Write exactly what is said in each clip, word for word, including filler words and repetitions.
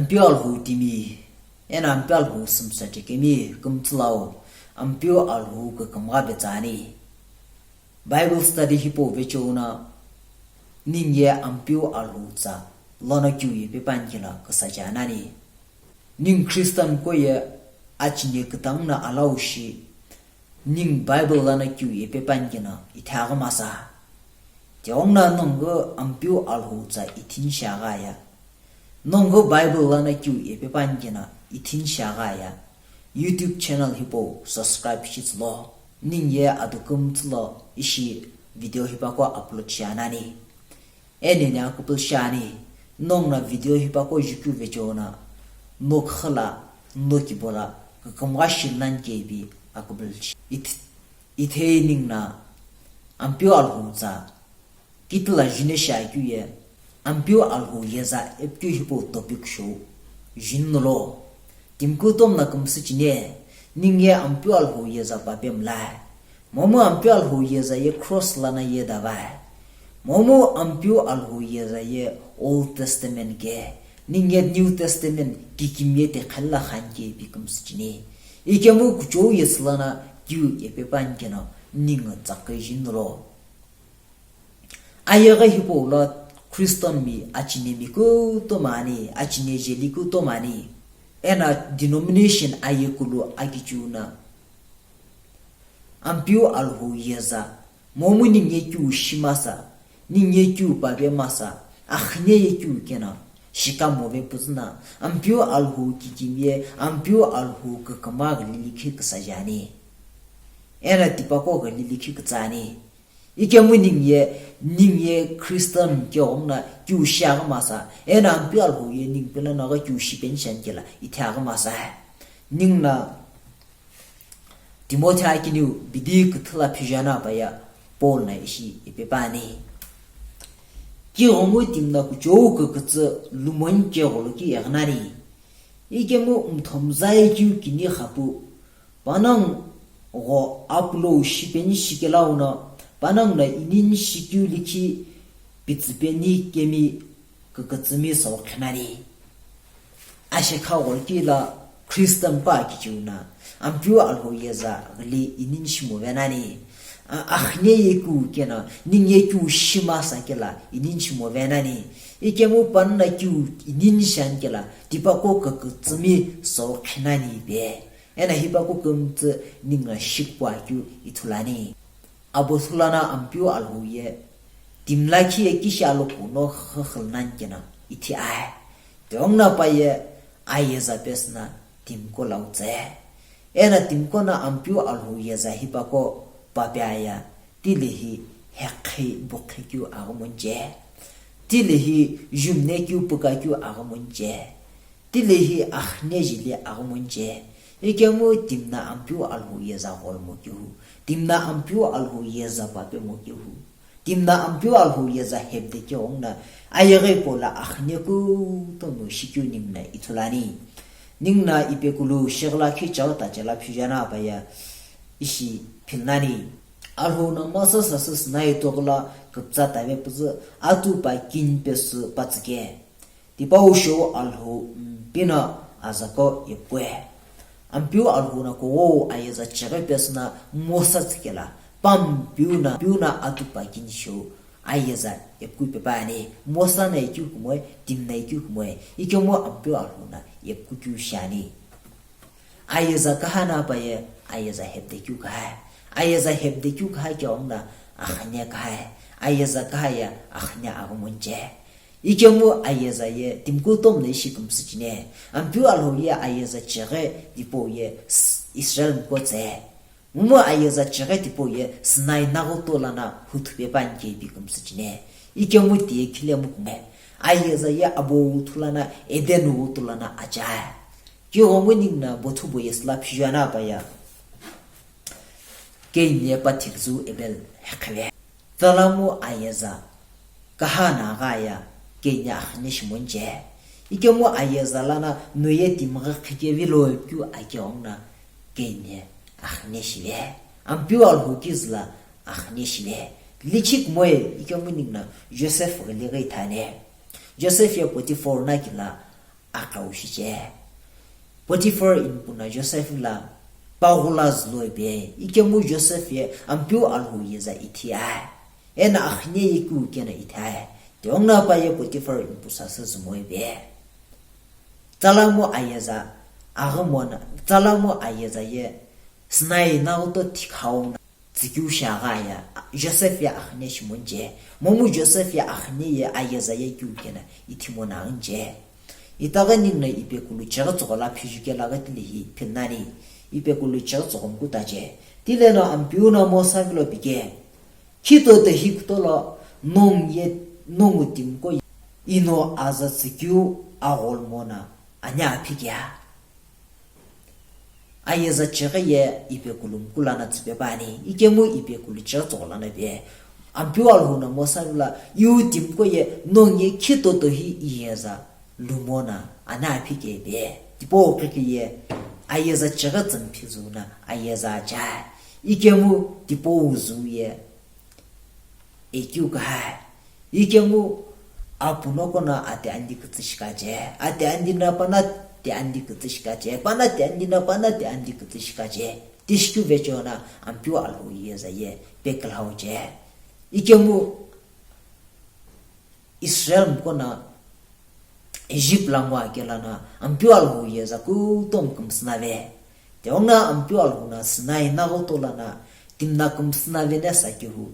Ampeu Alhou timi eno Ampeu Alhou sümsa chekemi kümtsülau Ampeu Alhou kükümgha vetsüani. Bible study hipau vecheo no ningu ye Ampeu Alhou tsa lono kiu ye pepa nikela küsaje anani. Ningu Christian ko ye achine kütang no alau shi, ningu Bible lono kiu ye pepa nikeno ithaghi masa. Tighenguno nongu Ampeu Alhou tsa ithin shiaghi ya. Nongu Bible lono kiu ye pepa nikeno ithin shiaghi ya. YouTube channel hipau subscribe shitsülo. Ningu ye ado kümtsülo ishi video hipaqo upload shianani. Eno ni akupulu shiani, nongu no video hipaqo jukeu vecheo no, no kükha la, no kibo la, kükümgha shi nani kepi akupulu shi. It-, ithei ningu no Ampeu Alhou tsa, kitila june shiakeu ye, Ampeu Alhou yeza ipikeu hipau topic show, june no lo. Timi kutomo no kümsücheni, ningu ye Ampeu Alhou yeza pape mlai. Momu Ampeu Alhou yeza ye cross lono yedavai. Momu Ampeu Alhou yeza ye Old Testament ke, ningu ye New Testament kikimiye tekhela khan kepi kümsücheni. Ikemu kuchou yesü lono kiu ye pepa nikeno ningu tsaküjeni lo. Ayeghi hipau lo Christian mi achinemi kutomo ani, achine jeli kutomo ani, eno denomination ayekulu akichiu no Ampeu Alhou yeza, momu ningu ye kiu shi masa, ningu ye kiu pape masa, akhine ye kiu keno, shika move püzü no, Ampeu Alhou kikimiye, Ampeu Alhou kükümgha ghili likhi küsaje ani. Eno tipaqo ghili likhi kütsüani. Ikemu ningu ye, ningu ye Christian keghenguno kiu shiaghi masa, eno Ampeu Alhou ye ningu pelo no ghi kiu shipeni shi nikela ithaghi masa. Ningu no Timothy akiniu bidi küthü la phiju anapaye Paul no ishi ipi püani. Kighengu timi no kuchou kükütsü lumoni kegholo ki eghinani. Ikemu mthomzai kiu kini khapu, panongu gho apulou shipeni shikela uno, panongu no inini shikeu likhi pitsüpeni kemi kükütsümi sou qhinani. Ashekha gholo kila Christian pa kichiu no, Ampeu Alhou yeza ghili inini shimove nani. A-, akhine ye kiu keno, ningu ye kiu shi masa kela inini shimove nani. Ikemu panongu no kiu inini shi ani kela, tipaqo kükütsümi sou qhinani pe. Eno hipaqo kümtsü ningu no shikipau akeu ithulu ani. Abo thulu no Ampeu Alhou ye, timi lakhi ye kishi alokuno xixil nani keno ithi ai. Tighenguno paye ayeza pesü no timiqo lau tse. Eno timiqo no Ampeu Alhou yeza hipaqo pape aye, tilehi hekhi bukhi keu aghumoni che. Tilehi jumne keu puka keu aghumoni che. Tilehi akhine jeli aghumoni che. Ikemu timi no Ampeu Alhou yeza gholomo keu. Timi no Ampeu Alhou yeza papemo keu. Timi no Ampeu Alhou yeza hepde keu ghenguno ayeghi hipau lo akhine kutomo shikeu ningu no ithulu ani. Ningu no ipekulu shighi lakhi chaghi tache lo phiju anapaye ishi philnani. Alhou no Moses asü Sinai toghi lo küpütsa tave püzü atupa kini pesü patsüke. Tipau shou Alhou mpino azako yepkue. Ampeu Alhou no kughou ayeza chighi pesü no Mosa tsükela, pa Ampeu no, Ampeu no atupa kini shou ayeza yepkui pepa ani. Mosa no yekeu kumoe, timi no yekeu kumoe, ikemu Ampeu Alhou no yepkui keu shiani. Ayeza kaha no paye, ayeza hepde keu kaha. Ayeza hepde keu kaha keu ghenguno akhine kaha. Ayeza kaha ye akhine aghumoni che. Ikemu ayeza ye timi kutomo no ishi kümsücheni. Ampeu Alhou ye ayeza chighi tipau ye S-, Israel miqo tse. Momu ayeza chighi tipau ye Sinai naghuto lono huthu pepa ani kepi kümsücheni. Ikemu tiye khilemu kumoe. Ayeza ye abo uthu lono Eden uthu lono achae. Kighengu ningu no bothu bo yesü lo phiju anapaye, Cain ye pa thiküzüu Abel hekhive. Tala mu ayeza kaha no agha ye Cain ye akhine shimoni che. Ikemu ayeza lono no ye timi ghi khike vilo keu akeu ghenguno Cain ye akhine shive. Ampeu Alhou kizü lo akhine shive. Lichik moe ikemu ningu no Joseph ghili ghi ithane. Joseph ye Potiphar no kila aqau shiche. Potiphar inpu na Joseph la paghula zülo ipi, ikemu Joseph ye Ampeu Alhou yeza ithi ai. Ena axine ye kiu kena ithi ai. Tighenguno pa ye Potiphar inpu sasü zümo ipi. Tsalamu ayeza aghümona, tsalamu ayeza ye Sinai naghuto thikhau na tsükeu shiaghi aye, Joseph ye axine shimoni che, momu Joseph ye axine ye ayeza ye kiu kena ithimoni ani che. Itaghi ninguno ipekulu chighi tsügho la phiju kela ghi tilehi philnani, ipekulu chighi tsügho mkuta che. Tileno Ampeu no Mosa vilo pike, khitoto hi kutolo nongu ye, nongu timko ye ino aza tsükeu agholomo na ani aphikea. Ayeza chighi ye ipekulu mkula na tsüpe püani, ikemu ipekulu chighi tsügho lana pe. Ampeu Alhou no Mosa vilo, iu timko ye nongu ye khitoto hi iyeza lumo na ani aphike pe. Tipau qhiki ye ayeza chighi tsümphi zu na ayeza acha. Ikemu tipau zu ye ekeu kahai. Ikemu apu noko na ate andi kütsü shikache, ate andi na pana te andi kütsü shikache, pana te andi na pana te andi kütsü shikache. Tishikeu vechewo na Ampeu Alhou yeza ye pekülhau che. Ikemu Israel mko na Egypt la ngwa kela na Ampeu Alhou yeza kutomo kümsü nave. Tighenguno Ampeu Alhou no Sinai naghuto lana timi no kümsü nave ne sakehu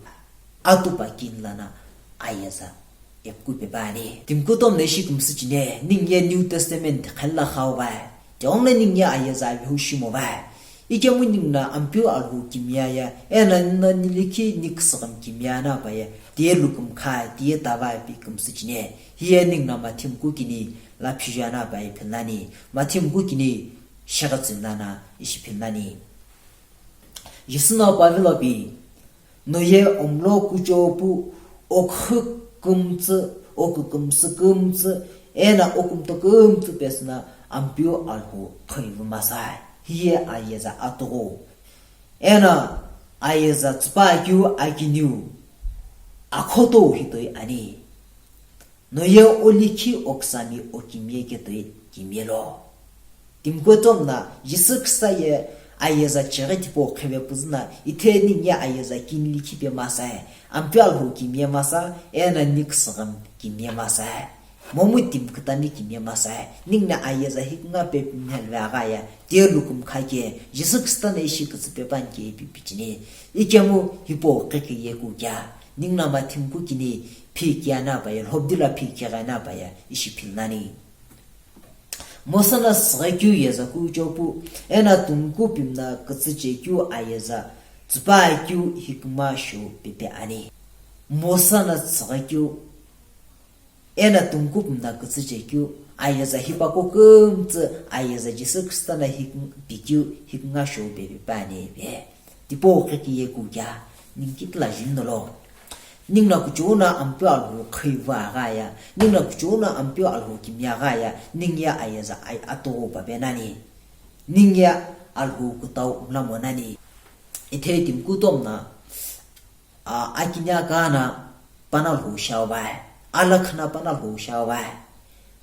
atupa kini lana ayeza epku pe püani. Timi kutomo no ishi kümsü chine, ningu ye New Testament khalila khau vai. Tighenguno ningu ye ayeza avehu shimo vai. Ikemu ninguno Ampeu Alhou kimiye ye, ena nino nilikhi ni küsüghümi kimiye ani pa ye, tiye lukumkha, tiye tava pi kümsü chine. Hiye ninguno Mathi mku kini la phiju ani pa ye philnani, Mathi mku kini shighi tsüna na ishi philnani. Jisü no pa vilo pi, no ye omlo kuchou pu, okhu kümtsü, okhu kümsü kümtsü, ena okumto kümtsü pesü na Ampeu Alhou khoi vu masai. Hiye ayeza atughu. Ena ayeza tsüpa keu akiniu akhoto hitoi ani. No ye olikhi oksami okimiye ketoi kimiye lo. Timi kutomo na Jisü Khrista ye ayeza chighi tipau qhive püzü na ithe ningu ye ayeza kini likhi pe masai, Ampeu Alhou kimiye masai, ena ni küsüghümi kimiye masai. Momu timi kütami kimiye masai, ninguno ayeza hikünga pe pimhel ve agha ye, tiye lukumkha ke, Jisü Khrista no ishi kütsü pe püani ke ipi pichini, ikemu hipau qhiki ye ku kea, ninguno Mathi mku kini phikea ani pa ye, lhobdilo phikeghi ani pa ye, ishi philnani. Mosa no süghi keu yeza kuchou pu, ena tungku pimi no kütsü che keu ayeza tsüpa keu hikima shou pepe ani. Mosa no süghi keu ena tungku pimi no kütsü che keu ayeza hipaqo kümtsü ayeza Jisü Khrista no hik-, pikeu hikima shou pepe püani pe. Tipau qhiki ye ku kea, ningu kitila jimno lo. Ninguno kuchou no Ampeu Alhou khoi vu agha ye, ninguno kuchou no Ampeu Alhou kimiye agha ye, ningu ye ayeza ai atughu pa pe nani. Ningu ye Alhou kütau mlamo nani. Ithe timi kutomo na, a, akinya kana pana Alhou shau vai, alakhana pana Alhou shau vai,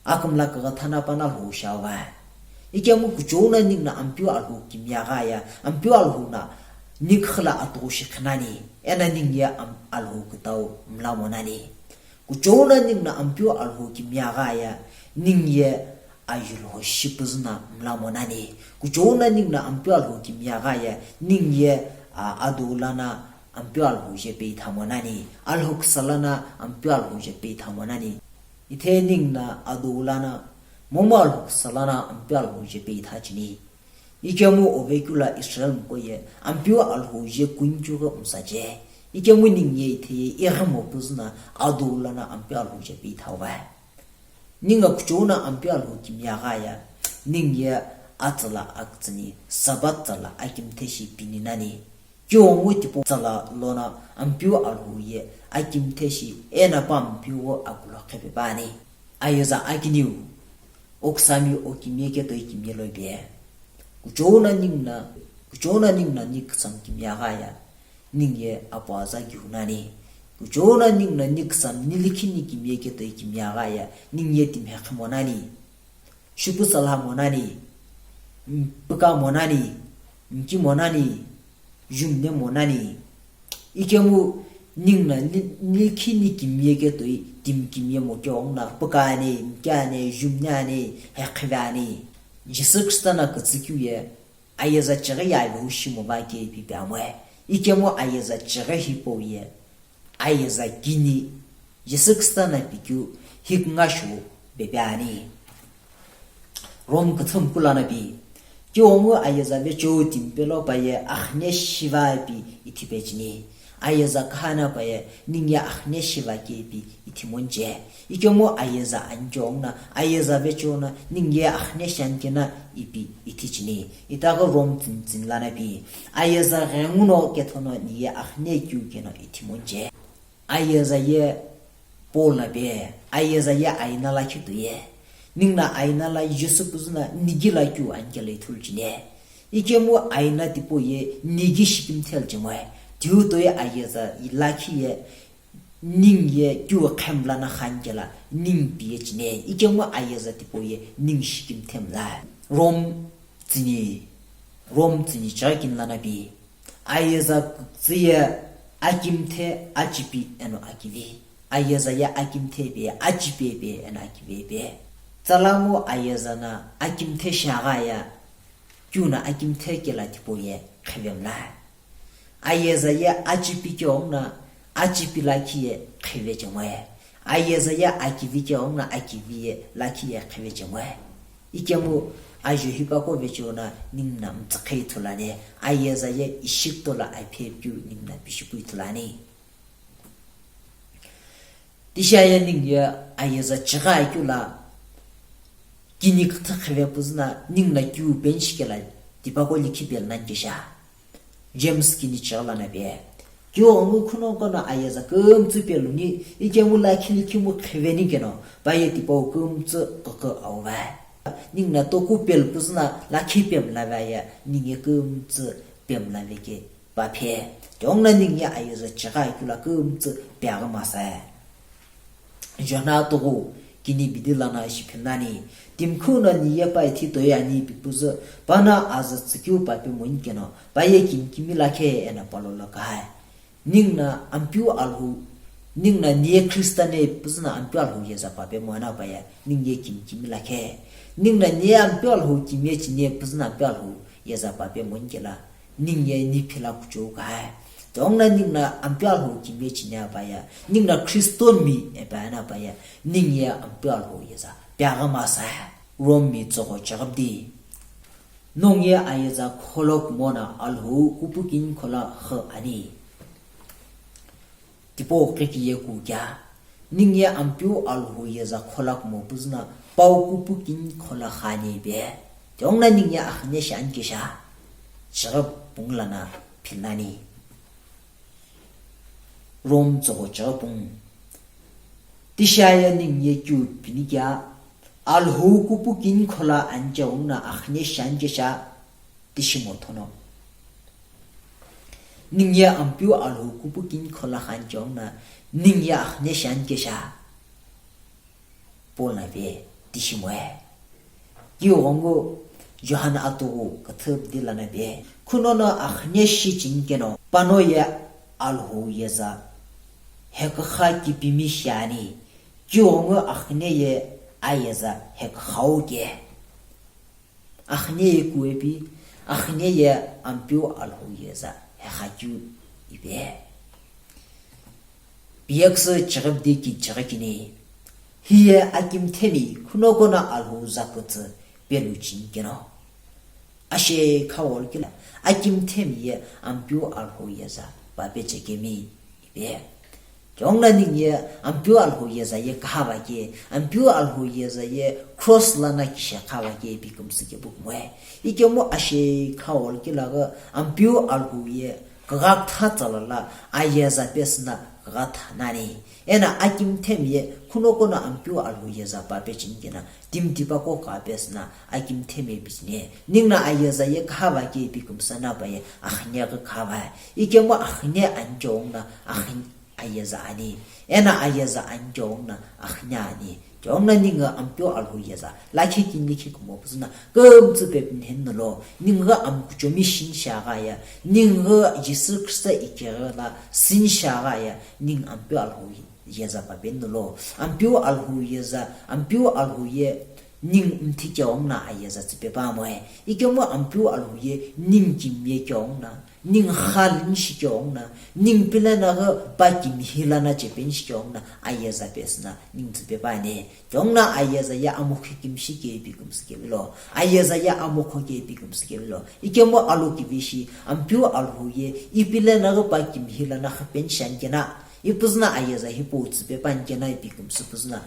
akümla kaghathana pana Alhou shau vai. Ikemu kuchou no ninguno Ampeu Alhou kimiye agha ye, Ampeu Alhou no ni küxü la atughu shi khinani, ena ningu ye am-, Alhou kütau mlamo nani. Kuchou no ninguno Ampeu Alhou kimiye agha ye, ningu ye ajulho shi püzü no mlamo nani. Kuchou no ninguno Ampeu Alhou kimiye agha ye, ningu ye, a, adou lono Ampeu Alhou je peithamo nani. Alhou küsa lono Ampeu Alhou je peithamo nani. Ithe ninguno adou lono, momu Alhou küsa lono Ampeu Alhou je peitha chini. Ikemu ovekeu lo Israel mko ye Ampeu Alhou je kunikeu ghi msa che. Ikemu ningu ye ithe ye ighimo püzü no adou lono Ampeu Alhou je peithau vai. Ninguno kuchou no Ampeu Alhou kimiye agha ye, ningu ye atsala akütsüni, Sabbath tsala akimthe shi pini nani. Keu ngo tipau tsala lono Ampeu Alhou ye akimthe shi ena pa Ampeu gho akulho qhipe püani. Ayeza akiniu, oksami okimiye ketoi kimiye lo pe. Kuchou no ninguno, kuchou no ninguno ni küsümi kimiye agha ye, ningu ye apu aza kiu nani. Kuchou no ninguno ni küsümi ni likhi ni kimiye ketoi kimiye agha ye, ningu ye timhe khimo nani. Shupusala monani, mpika monani, nki monani, jumne monani. Ikemu ningna li-, likhi ni kimye ketoi, timi kimye mo keghengu na, pika ani, nki ani, jumne ani, hekhive ani. Jisü Khrista na kütsükeu ye, ayeza chighi ye avehu shimo va ke ipi pe amoe. Ikemu ayeza chighi hipau ye, ayeza kini, Jisü Khrista na pikeu hikngashu pepe ani. Rome küthü mkula na pi, kighengu ayeza vecheo timi pelo pa ye akhne shiva ipi ithi pe chini. Ayeza kahana pa ye, ning ye akhne shiva ke ipi ithi monche. Ikemu ayeza ani keghengu na, ayeza vecheo na, ning ye akhne shiani kena ipi ithi chini. Itaghi Rome tsini tsini lana pi, ayeza ghenguno kethono ni ye akhne keu keno ithi monche. Ayeza ye Paul na pe, ayeza ye aina lakhi tu ye. Ningna aina la Jisü püzü na nighi la keu ani kela ithulu chine. Ikemu aina tipau ye nighi shikimthe la chemoe. Tihu toi ayeza lakhi ye ning ye keu khemla na khan kela ning pi ye chine. Ikemu ayeza tipau ye ning shikimthe mla. Rome tsini, Rome tsini chighi kini lana pi, ayeza kükütsü ye akimthe, achipi eno akivi. Ayeza ye akimthe pe, achipi pe eno akivi pe. Tsalamu ayeza na akimthe shiaghi ya, keu na akimthe kela tipau ye khive mla. Ayeza ye achipi keghengu na, achipi lakhi ye khive chemoe. Ayeza ye akivi keghengu na, akivi ye lakhi ye khive chemoe. Ikemu ajo hipaqo vecheo na ningna mtsükhe ithulu ani, ayeza ye ishi kutola aphi ye keu ningna pishipu ithulu ani. Tishi aye ning ye ayeza chighi akeu la kini küthü khive püzü na ningna keu bench kela tipaqo likhi pelo nani kesha. James kini chighi lana pe, kighengu khunoqo no ayeza kümtsü peluni, ikemu lakhi likhimu khiveni keno, pa ye tipau kümtsü kükü auva. Ningna toku pelo püzü na lakhi pemlava ye, ning ye kümtsü pemlave ke pa phe. Kighengu na ning ye ayeza chighi akeu la kümtsü peaghi masa. John atughu kini bidi lana ishi phi nani, timi khuno ni ye pa ithi toi ani ipi püzü, pa no azü tsükeu pa pe moni keno, pa ye kimi kimi lakhe eno pa lo lo kahai. Ningna Ampeu Alhou, ningna ni ye Khrista ne püzü na Ampeu Alhou yeza pa pe mona pa ye, ning ye kimi kimi lakhe. Ningna ni ye Ampeu Alhou kimi ye chine püzü na Ampeu Alhou yeza pa pe moni kela, ning ye ni phila kuchou kahai. Kighengu na ningna Ampeu Alhou kimi ye chine pa ye, ningna Christian mi ipi ana pa ye, ning ye Ampeu Alhou yeza peaghi masa. Rome mi tsogho chighi bidi. Nongu ye ayeza kholo kumo na Alhou kupu kini khola kha ani. Tipau qhiki ye ku kea, ning ye Ampeu Alhou yeza khola kumo püzü na pau kupu kini khola kha ani pe. Kighengu na ning ye akhne shiani kesha. Chighi pungu lana phi nani. Rome tsogho chighi pungu. Tishi aye ning ye keu pini kea, Alhou kupu kini khola ani keghengu na akhne shiani kesha. Tishi mothono. Ning ye Ampeu Alhou kupu kini khola kha ani keghengu na, ning ye akhne shiani kesha. Paul na pe, tishi moe. Kighengu John atughu küthü bidi lana pe, khunono akhne shi cheni keno, pa no ye Alhou yeza heküxü kipimi shiani, kighengu akhne ye ayeza heküxü ke. Akhne ye kuepi, akhne ye Ampeu Alhou yeza hekhakeu ipi. Piyaküsü chighi bidi ki chighi kini. Hi ye akimthemi khunoqo no Alhou zakütsü pelu cheni keno, ashe khawol kila akimthemi ye Ampeu Alhou yeza pape chekemi ipi. Kighengu na ning ye Ampeu Alhou yeza ye kahava ke, Ampeu Alhou yeza ye cross lana kishe khava ke ipi kümsü kepu kumoe. Ikemu ashe khawol kila ghi Ampeu Alhou ye kagha kutha tsala la ayeza pesü na kagha tha nani. Eno akimthemi ye khunoqo no Ampeu Alhou yeza pape cheni keno, timi tipaqo kagha pesü na akimthemi ye pichine. Ning no ayeza ye kahava ke ipi kümsü na pa ye akhne ghi kahava. Ikemu akhne ani keghengu na akhne ayeza ani. Eno ayeza ani keghenguno axine ani. Keghenguno ningu Ampeu Alhou yeza lakhi kini likhi kumo püzüno kümtsü pepinheni no lo, ningu amkuchomi shini shiaghi aye, ningu Jisü Khrista ikeghi la sini shiaghi aye, ningu Ampeu Alhou yeza papeni no lo, Ampeu Alhou yeza, Ampeu Alhou ye ningu mthi keghenguno ayeza tsüpe püamoe. Ikemu Ampeu Alhou ye ningu kimiye keghenguno, ningu khalini shi keghenguno, ningu pilena ghi pa kimihi lono chepeni shi keghenguno ayeza pesüno ningu tsüpe püani. Keghenguno ayeza ye amokho kimishi ke ipi kümsü kevilo. Ayeza ye amokho ke ipi kümsü kevilo. Ikemu alo kivishi Ampeu Alhou ye ipilena ghi pa kimihi lono khapeni shi ani keno, ipüzüno ayeza hipau tsüpe püani keno ipi kümsü püzüno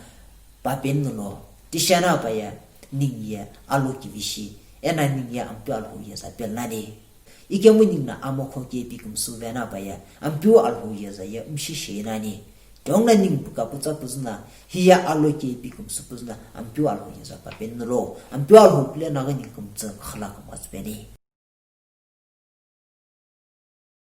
papeni no lo, tisheno pa ye ningu ye alo kivishi, eno ningu ye Ampeu Alhou yeza pelo nani. Ikemu ninguno amokho ke ipi kümsü veno pa ye Ampeu Alhou yeza ye mshi shi nani. Keghenguno ningu püka pütsa püzüno, hiye alo ke ipi kümsü püzüno Ampeu Alhou yeza papeni no lo, Ampeu Alhou pilena ghi ningu kümtsü khalakumo tsüpeni.